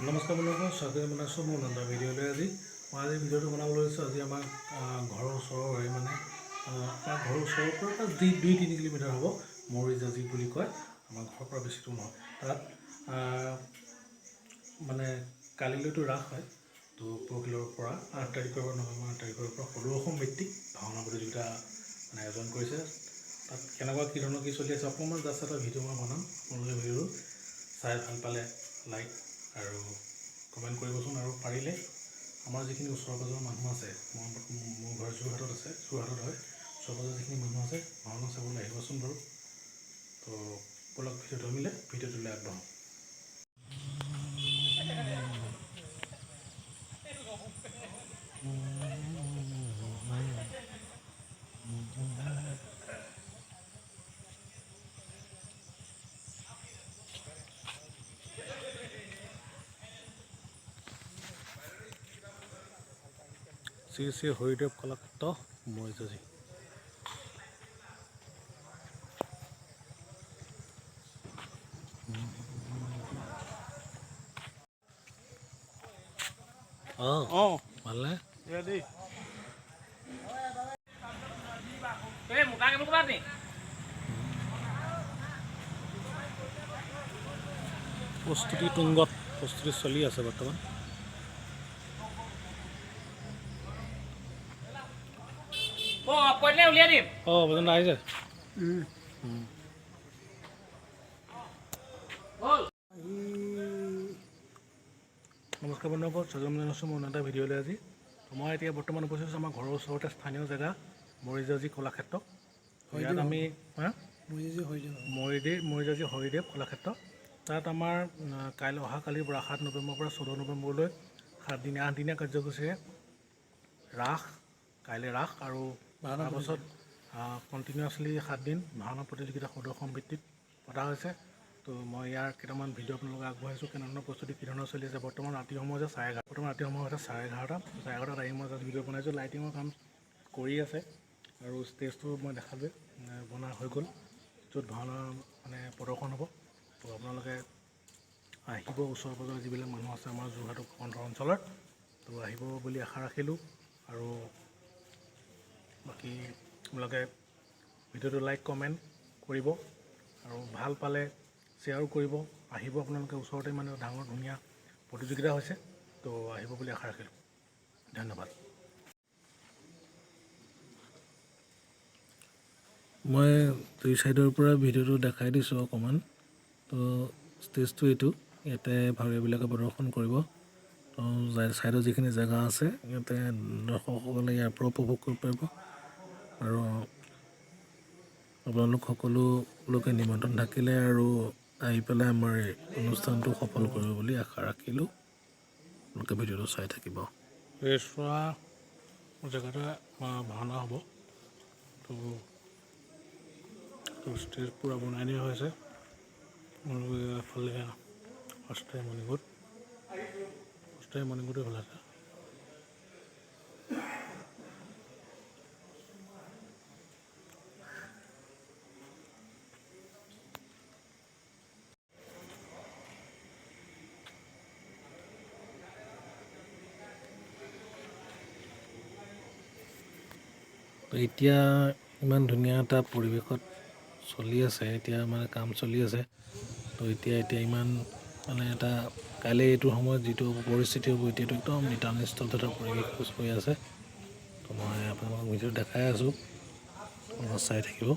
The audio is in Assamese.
নমস্কাৰ বন্ধুসকল, স্বাগতম জনাইছোঁ মোৰ নতুন ভিডিঅ'লৈ। আজি মই আজি ভিডিঅ'টো বনাবলৈ লৈছোঁ। আজি আমাৰ ঘৰৰ ওচৰৰে, মানে আমাৰ ঘৰৰ ওচৰৰ পৰা প্ৰায় 2-3 কিলোমিটাৰ হ'ব, মৰিজাজি বুলি কয়। আমাৰ ঘৰৰ পৰা বেছি দূৰ নহয়। তাত মানে কালিলৈতো ৰাস হয়। তো পৰহিলৰ পৰা, 8 তাৰিখৰ পৰা, নৱেম্বৰ 8 তাৰিখৰ পৰা সদৌ অসম ভিত্তিক ভাওনা প্ৰতিযোগিতা মানে আয়োজন কৰিছে। তাত কেনেকুৱা, কি ধৰণৰ কি চলি আছে, অকণমান জাষ্ট এটা ভিডিঅ' মই বনাম। আপোনালোকে ভিডিঅ'টো চাই ভাল পালে লাইক আৰু কমেণ্ট কৰিবচোন। আৰু পাৰিলে আমাৰ যিখিনি ওচৰ পাজৰৰ মানুহ আছে, মই মোৰ ঘৰ যোৰহাটত আছে, যোৰহাটত হয়, ওচৰ পাজৰৰ যিখিনি মানুহ আছে, ভাওনা চাবলৈ আহিবচোন বাৰু। তো ব'লক, ভিডিঅ'টো মিলে ভিডিঅ'টোলৈ আগবাঢ়োঁ। শ্ৰী শ্ৰী হৰিদেৱ কলাক্ষেত্ৰ, মৰিজাজি। অঁ। অঁ। ভালনে? এয়া দেই। এই মোটা কেবল ক'ৰবাত নি? প্ৰস্তুতি তুংগত, প্ৰস্তুতি চলি আছে বৰ্তমান। অ, অফ কৰিলে উলিয়াই দিম। অঁ, বজেন আহিছে। হ'ল। নমস্কাৰ বন্ধুসকল, স্বাগতম জনাইছোঁ মোৰ এটা ভিডিঅ'লৈ আজি। তো মই এতিয়া বৰ্তমান উপস্থিত আছোঁ আমাৰ ঘৰৰ ওচৰতে স্থানীয় জেগা মৰিজাজি কলাক্ষেত্ৰ। ইয়াত আমি হা মৰিজাজি হৰিদেৱ কলাক্ষেত্ৰ। তাত আমাৰ কাইলৈ, অহাকালিৰ পৰা, 7 নৱেম্বৰৰ পৰা 14 নৱেম্বৰলৈ 7দিনীয়া, 8দিনীয়া কাৰ্যসূচীৰে ৰাস, কাইলৈ ৰাস আৰু তাৰপাছত কণ্টিনিউৱাছলি 7দিন ভাওনা প্ৰতিযোগিতা সদৌ অসম ভিত্তিত পতা হৈছে। তো মই ইয়াৰ কেইটামান ভিডিঅ' আপোনালোকক আগবঢ়াইছোঁ, কেনেধৰণৰ প্ৰস্তুতি, কি ধৰণৰ চলি আছে। বৰ্তমান ৰাতি সময় হৈছে 11:30, বৰ্তমান ৰাতি সময় হৈছে 11:30। 11:30ত আহি মই জাষ্ট ভিডিঅ' বনাইছোঁ। লাইটিঙৰ কাম কৰি আছে আৰু ষ্টেজটো মই দেখালোৱে, বনা হৈ গ'ল, য'ত ভাওনা মানে প্ৰদৰ্শন হ'ব। তো আপোনালোকে আহিব, ওচৰ পাজৰৰ যিবিলাক মানুহ আছে আমাৰ যোৰহাট উপকণ্ঠ অঞ্চলৰ, তো আহিব বুলি আশা ৰাখিলোঁ। আৰু বাকী আপোনালোকে ভিডিঅ'টো লাইক কমেণ্ট কৰিব আৰু ভাল পালে শ্বেয়াৰো কৰিব। আহিব আপোনালোকে, ওচৰতে মানে ডাঙৰ ধুনীয়া প্ৰতিযোগিতা হৈছে। তো আহিব বুলি আশা ৰাখিলোঁ, ধন্যবাদ। মই দুই ছাইডৰ পৰা ভিডিঅ'টো দেখাই দিছোঁ অকণমান। তো ষ্টেজটো এইটো, ইয়াতে ভাৱৰীয়াবিলাকে প্ৰদৰ্শন কৰিব। তো ছাইডত যিখিনি জেগা আছে, ইয়াতে দৰ্শকসকলে ইয়াৰ পৰা উপভোগ কৰিব পাৰিব। আৰু আপোনালোক সকলো লোকে নিমন্ত্ৰণ থাকিলে আৰু আহি পেলাই আমাৰ এই অনুষ্ঠানটো সফল কৰিব বুলি আশা ৰাখিলোঁ। আপোনালোকে ভিডিঅ'টো চাই থাকিব। এইচোৱা জেগাতে ভাওনা হ'ব। তো তো ষ্টেজ পূৰা বনাই দিয়া হৈছে আৰু এফালে অস্থায়ী মণিকূট, অস্থায়ী মণিকূটো এইফালে আছে। তো এতিয়া ইমান ধুনীয়া এটা পৰিৱেশত চলি আছে, এতিয়া মানে কাম চলি আছে। তো এতিয়া এতিয়া ইমান মানে এটা কাইলৈ এইটো সময়ত যিটো পৰিস্থিতি হ'ব, এতিয়াতো একদম নিতাল নিস্তব্ধ এটা পৰিৱেশ হৈ আছে। তো মই আপোনালোকক ভিডিঅ'টো দেখাই আছোঁ, আপোনালোকে চাই থাকিব।